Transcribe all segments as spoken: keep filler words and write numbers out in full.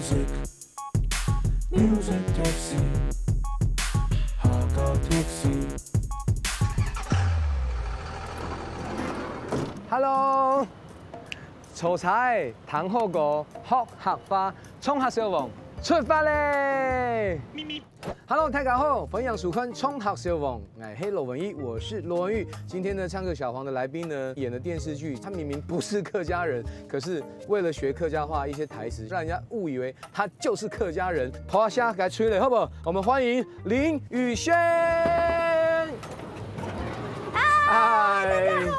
Music Taxi，客家 Taxi。 Hello，坐車，聽好歌，學客話，衝客小王出發咧！Hello，大家好，歡迎收看《衝客小王》，哎，Hello，文藝，我是羅文玉。今天呢，唱客小王的來賓呢，演的電視劇，他明明不是客家人，可是為了學客家話一些台詞，讓人家誤以為他就是客家人。拖下該吹了，好不好？我們歡迎林雨萱。嗨，大家好。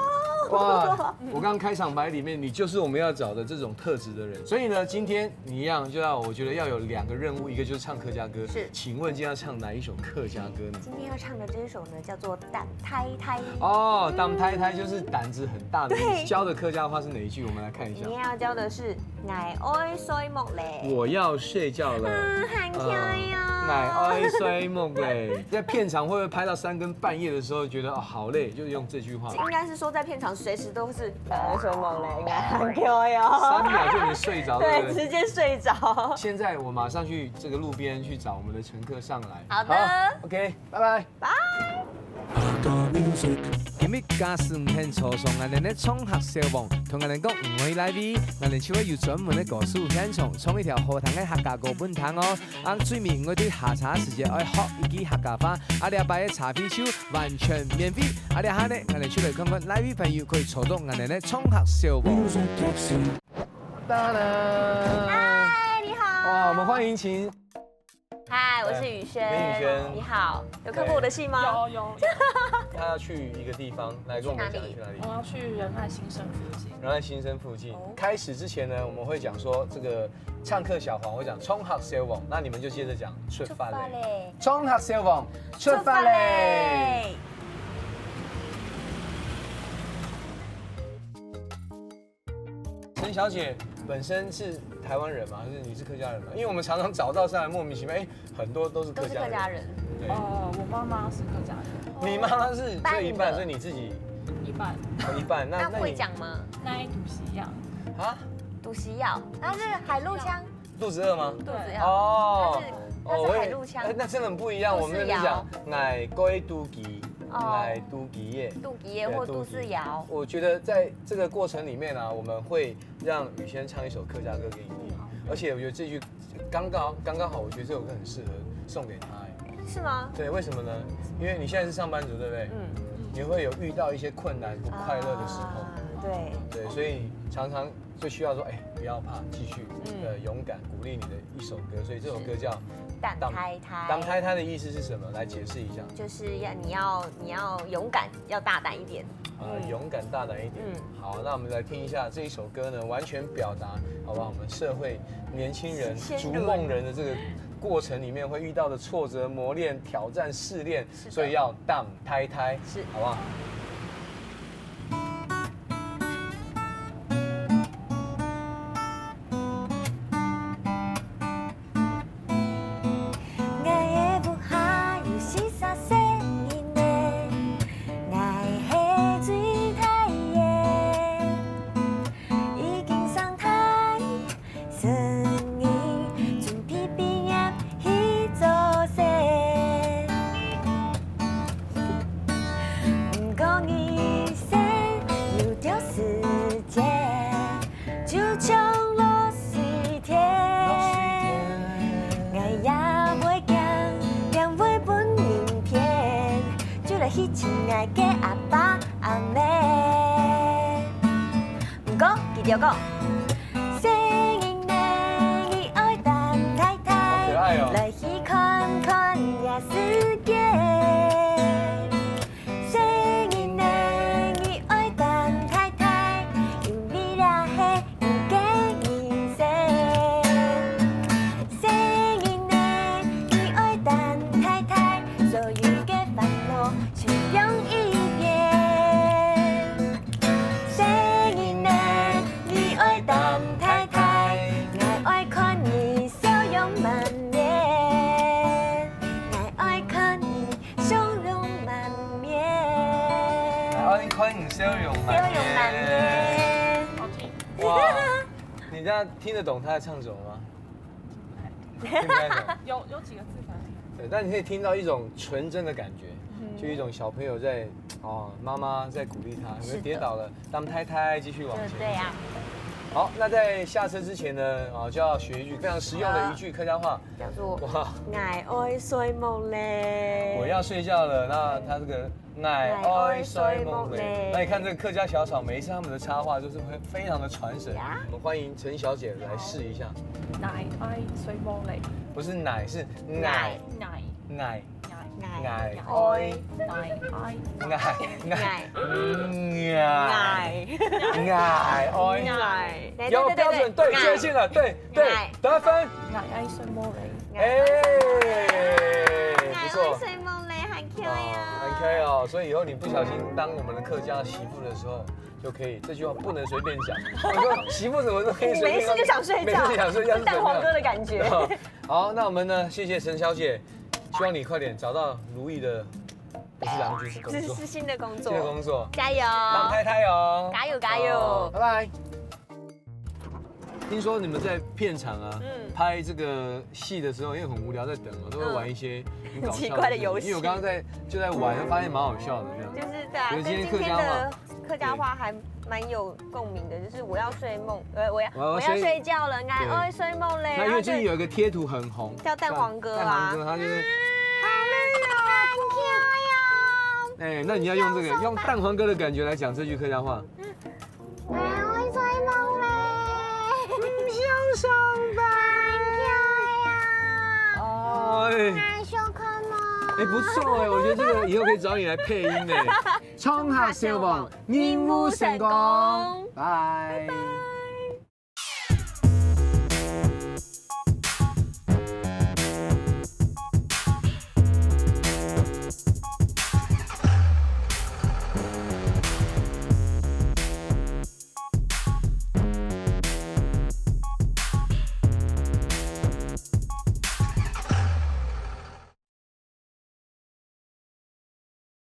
哇，我剛剛開場白裡面，你就是我們要找的這種特質的人。所以呢，今天你一樣就要，我覺得要有兩個任務，一個就是唱客家歌。是。請問今天要唱哪一首客家歌呢？今天要唱的這一首呢，叫做《膽大大》。哦，膽大大就是膽子很大的意思。對。教的客家話是哪一句？我們來看一下。你要教的是 𠊎愛睡目咧。我要睡覺了。嗯，很可愛哦。呃，𠊎愛睡目咧。在片場會不會拍到三更半夜的時候，覺得哦好累，就用這句話？應該是說在片場隨時都是，呃，愛睡目咧，應該很可愛哦。三秒就能睡着，對不對？對，直接睡着。現在我馬上去這個路邊去找我們的乘客上來。好的。好，OK，拜拜。 客家 Music。 今日假使你肯坐上𠊎等个衝客小王，同𠊎等講你愛來位，𠊎等就會有專門个歌手現場唱一條好聽个客家歌分你聽哦。啊，最尾你愛對下車時節愛學一句客家話，啊，這擺个車費就完全免費。啊，這下呢，𠊎等就來看看哪位朋友可以坐到𠊎等个衝客小王。 Music Taxi。 當然。嗨，你好。哇，我們歡迎請 嗨，我是雨萱。林雨萱。你好，有看過我的戲嗎？有有。他要去一個地方，來跟我們講去哪裡？我要去仁愛新生附近。仁愛新生附近。哦。開始之前呢，我們會講說這個唱客小黃，會講衝客小黃，那你們就接著講出發咧。衝客小黃，出發咧。 陳小姐本身是台灣人嗎？還是你是客家人嗎？因為我們常常找到上來莫名其妙，哎，很多都是客家人。都是客家人。對。哦，我媽媽是客家人，你媽媽是只有一半，半的。所以你自己一半。哦一半。那那那你會講嗎？那一肚屎枵。啊？肚屎枵，它是海陸腔。肚子餓嗎？肚子枵。哦它是哦，我也它是海陸腔。哎那真的很不一樣。我們是講肚屎枵。𠊎該肚屎，哦。𠊎肚屎咧。肚屎咧或肚屎枵。我覺得在這個過程裡面啊，我們會讓雨萱唱一首客家歌給你聽，而且我覺得這句剛剛剛剛好，我覺得這首歌很適合送給她。哎，是嗎？對，為什麼呢？因為你現在是上班族，對不對？嗯。你會有遇到一些困難、不快樂的時候。啊，對。對，所以常常就需要說，哎，不要怕，繼續，嗯。呃，勇敢，鼓勵你的一首歌。所以這首歌叫膽大大。膽大大的意思是什麼？來解釋一下。就是要你要你要勇敢，要大膽一點。啊，嗯。勇敢大膽一點。嗯。好，那我們來聽一下這一首歌呢，完全表達，好不好？我們社會年輕人、先入逐夢人的這個過程裡面會遇到的挫折、磨練、挑戰、試煉，是的。所以要膽大大，是。好不好？ 𠊎个屋下有四儕細人仔，𠊎係最大个，已經上大，成人準備畢業去做事。毋過人生有兜時節， 就像落水天，𠊎也毋會驚，驚會分人騙，就來去尋𠊎个阿爸阿姆。毋過佢兜講，細人仔，你愛膽大大，好可愛哦。來去看看這世界。 細人仔，你愛膽大大，因為這係你个人生。細人仔，你愛膽大大，所有个煩惱全放一邊。細人仔，你愛膽大大，𠊎愛看你笑容滿面，𠊎愛看你 笑容滿面。啊，你看你笑容滿面。笑容滿面。好聽。哇，你這樣聽得懂他在唱什麼嗎？听不太懂。有有几个字反而听得懂。对，但你可以听到一种纯真的感觉，就一种小朋友在哦，妈妈在鼓励他，有没有跌倒了，让太太继续往前。就这样。好，那在下车之前呢，啊，就要学一句非常实用的一句客家话。叫做哇，“𠊎愛睡目了”。我要睡觉了。那他这个 “𠊎愛睡目了”，那你看这个客家小草，每一次他们的插话就是会非常的传神。我们欢迎陈小姐来试一下。“𠊎愛睡目了”，不是奶，是 “𠊎”，“𠊎”，“𠊎”，“𠊎”，“𠊎”，“𠊎”，“𠊎”，“𠊎”，爱，标准，对，接近了，对对，得分。“𠊎爱睡目了”。哎，不错，睡目了，很可爱啊，很可爱哦。所以以后你不小心当我们的客家媳妇的时候，就可以这句话不能随便讲。我说媳妇怎么都可以随便，没事就想睡觉，没事想睡觉，蛋黄哥的感觉。好，那我们呢？谢谢陈小姐，希望你快点找到如意的，不是郎君，是工作，这是新的工作，新的工作，加油，当太太哦，加油加油，拜拜。听说你们在片场啊，嗯，拍这个戏的时候，因为很无聊，在等嘛，都会玩一些很搞笑奇怪的游戏。因为我刚刚在就在玩，发现蛮好笑的这样。就是对啊，觉得今天跟今天客家话的客家话还蛮有共鸣的，就是我要睡梦，呃，我要我要睡觉了，哎，我要睡梦嘞。那因为最近有一个贴图很红，叫蛋黄哥啊，蛋黄哥他就是，好可爱哦。哎，那你要用这个用蛋黄哥的感觉来讲这句客家话。我要睡梦嘞，不想上班。很可爱啊。哎，还想看吗？哎，不错哎，我觉得这个以后可以找你来配音呢。冲下小王，任务成功，拜。